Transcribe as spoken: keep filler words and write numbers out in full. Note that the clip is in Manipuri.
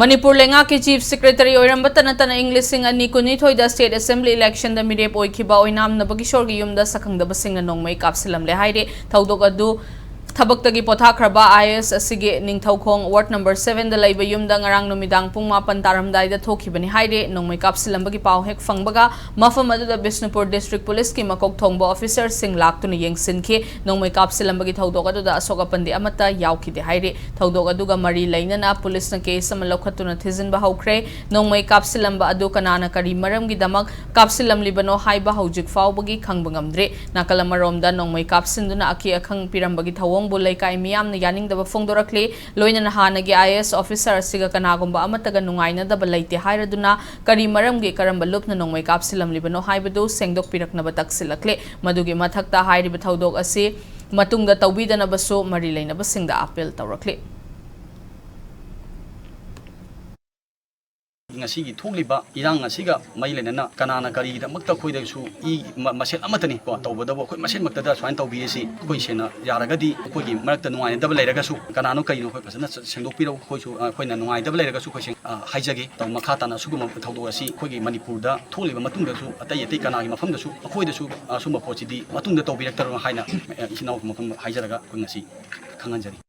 ꯃꯅꯤꯄꯨꯔ ꯂꯩꯉꯥꯛꯀꯤ Chief Secretary ꯑꯣꯏꯔꯝꯕꯇ ꯅꯠꯇꯅ ꯏꯪ ꯂꯤꯁꯤꯡ ꯑꯅꯤ ꯀꯨꯟꯅꯤꯊꯣꯏꯗ State Assembly election ꯗ ꯃꯤꯔꯦꯞ ꯑꯣꯏꯈꯤꯕ ꯑꯣꯏꯅꯥꯝ ꯅꯕꯀꯤꯁꯣꯔꯒꯤ ꯌꯨꯝꯗ ꯁꯛꯈꯪꯗꯕꯁꯤꯡꯅ ꯅꯣꯡꯃꯩ ꯀꯥꯞꯁꯤꯜꯂꯝꯂꯦ ꯍꯥꯏꯔꯤ꯫ ꯊꯧꯗꯣꯛ ꯑꯗꯨ ꯊꯕꯛꯇꯒꯤ ꯄꯣꯊꯥꯈ꯭ꯔꯕ IAS ꯑꯁꯤꯒꯤ ꯅꯤꯡꯊꯧꯈꯣꯡ ward number seven ꯗ ꯂꯩꯕ ꯌꯨꯝꯗ ꯉꯔꯥꯡ ꯅꯨꯃꯤꯗꯥꯡ ꯄꯨꯡ ꯃꯥꯄꯟ ꯇꯥꯔꯝꯗꯥꯏꯗ ꯊꯣꯛꯈꯤꯕꯅꯤ ꯍꯥꯏꯔꯤ꯫ ꯅꯣꯡꯃꯩ ꯀꯥꯞꯁꯤꯜꯂꯝꯕꯒꯤ ꯄꯥꯎ ꯍꯦꯛ ꯐꯪꯕꯒ ꯃꯐꯝ ꯑꯗꯨꯗ ꯕꯤꯁꯅꯨꯄꯨꯔ District Police ꯀꯤ ꯃꯀꯣꯛ ꯊꯣꯡꯕ officer ꯁꯤꯡ ꯂꯥꯛꯇꯨꯅ ꯌꯦꯡꯁꯤꯟꯈꯤ꯫ ꯅꯣꯡꯃꯩ ꯀꯥꯞꯁꯤꯜꯂꯝꯕꯒꯤ ꯊꯧꯗꯣꯛ ꯑꯗꯨꯗ ꯑꯁꯣꯛ ꯑꯄꯟꯗꯤ ꯑꯃꯠꯇ ꯌꯥꯎꯈꯤꯗꯦ ꯍꯥꯏꯔꯤ꯫ ꯊꯧꯗꯣꯛ ꯑꯗꯨꯒ ꯃꯔꯤ ꯂꯩꯅꯅ ꯄꯨꯂꯤꯁꯅ case ꯑꯃ ꯂꯧꯈꯠꯇꯨꯅ ꯊꯤꯖꯤꯟꯕ ꯍꯧꯈ꯭ꯔꯦ꯫ ꯅꯣꯡꯃꯩ ꯀꯥꯞꯁꯤꯜꯂꯝꯕ ꯑꯗꯨ ꯀꯅꯥꯅ ꯀꯔꯤ ꯃꯔꯝꯒꯤꯗꯃꯛ ꯀꯥꯞꯁꯤꯜꯂꯝꯂꯤꯕꯅꯣ ꯍꯥꯏꯕ ꯍꯧꯖꯤꯛ ꯐꯥꯎꯕꯒꯤ ꯈꯪꯕ ꯉꯝꯗ꯭ꯔꯤ꯫ ꯅꯥꯀꯜ ꯑꯃꯔꯣꯝꯗ ꯅꯣꯡꯃꯩ ꯀꯥꯞꯁꯤꯟꯗꯨꯅ ꯑꯀꯤ ꯑꯈꯪ ꯄꯤꯔꯝꯕꯒꯤ ꯊꯧꯑꯣꯡꯕꯨ ꯂꯩꯀꯥꯏ ꯃꯤꯌꯥꯝꯅ ꯌꯥꯅꯤꯡꯗꯕ ꯐꯣꯡꯗꯣꯔꯛꯂꯤ꯫ ꯂꯣꯏꯅꯅ ꯍꯥꯟꯅꯒꯤ IAS officer ꯑꯁꯤꯒ ꯀꯅꯥꯒꯨꯝꯕ ꯑꯃꯠꯇꯒ ꯅꯨꯡꯉꯥꯏꯅꯗꯕ ꯂꯩꯇꯦ ꯍꯥꯏꯔꯗꯨꯅ ꯀꯔꯤ ꯃꯔꯝꯒꯤ ꯀꯔꯝꯕ ꯂꯨꯞꯅ ꯅꯣꯡꯃꯩ ꯀꯥꯞꯁꯤꯜꯂꯝꯂꯤꯕꯅꯣ ꯍꯥꯏꯕꯗꯨ ꯁꯦꯡꯗꯣꯛꯄꯤꯔꯛꯅꯕ ꯇꯛꯁꯤꯜꯂꯛꯂꯤ꯫ ꯃꯗꯨꯒꯤ ꯃꯊꯛꯇ ꯍꯥꯏꯔꯤꯕ ꯊꯧꯗꯣꯛ ꯑꯁꯤ ꯃꯇꯨꯡꯗ ꯇꯧꯕꯤꯗꯅꯕꯁꯨ ꯃꯔꯤ ꯂꯩꯅꯕꯁꯤꯡꯗ appeal ꯇꯧꯔꯛꯂꯤ꯫ ꯉꯁꯤꯒꯤ ꯊꯣꯛꯂꯤꯕ ꯏꯔꯥꯡ ꯑꯁꯤꯒ ꯃꯔꯤ ꯂꯩꯅꯅ ꯀꯅꯥꯅ ꯀꯔꯤꯒꯤꯗꯃꯛꯇ ꯑꯩꯈꯣꯏꯗꯁꯨ ꯏ ꯃ-, ꯃꯁꯦꯜ ꯑꯃꯠꯇꯅꯤ ꯀꯣ ꯇꯧꯕꯗꯕꯨ ꯑꯩꯈꯣꯏ ꯃꯁꯦꯜꯃꯛꯇꯗ ꯁꯨꯃꯥꯏꯅ ꯇꯧꯕꯤꯔꯤꯁꯤ ꯑꯩꯈꯣꯏ ꯁꯦꯡꯅ ꯌꯥꯔꯒꯗꯤ ꯑꯩꯈꯣꯏꯒꯤ ꯃꯔꯛꯇ ꯅꯨꯡꯉꯥꯏꯅꯗꯕ ꯂꯩꯔꯒꯁꯨ ꯀꯅꯥꯅꯣ ꯀꯔꯤꯅꯣ ꯑꯩꯈꯣꯏ ꯐꯖꯅ ꯁꯦꯡꯗꯣꯛꯄꯤꯔꯛꯎ꯫ ꯑꯩꯈꯣꯏꯁꯨ, ꯑ, ꯑꯩꯈꯣꯏꯅ ꯅꯨꯡꯉꯥꯏꯗꯕ ꯂꯩꯔꯒꯁꯨ ꯑꯩꯈꯣꯏ ꯁꯦꯡ-, ꯑ, ꯍꯥꯏꯖꯒꯦ꯫ ꯇꯧ-, ꯃꯈꯥ ꯇꯥꯅ ꯑꯁꯤꯒꯨꯝꯕ ꯊꯧꯗꯣꯛ ꯑꯁꯤ ꯑꯩꯈꯣꯏꯒꯤ ꯃꯅꯤꯄꯨꯔꯗ ꯊꯣꯛꯂꯤꯕ ꯃꯇꯨꯡꯗꯁꯨ ꯑꯇꯩ ꯑꯇꯩ ꯀꯅꯥꯒꯤ ꯃꯐꯝꯗꯁꯨ ꯑꯩꯈꯣꯏꯗꯁꯨ ꯑꯁꯨꯝꯕ ꯄꯣꯠꯁꯤꯗꯤ ꯃꯇꯨꯡꯗ ꯇꯧꯕꯤꯔꯛꯇꯔꯣ ꯍꯥꯏꯅ, ꯑ, ꯏꯆꯤꯟ ꯏꯅꯥꯎ ꯃꯐꯝ ꯍꯥꯏꯖꯔꯒ ꯑꯩꯈꯣꯏ ꯉꯁꯤ ꯈꯪꯍꯟꯖꯔꯤ꯫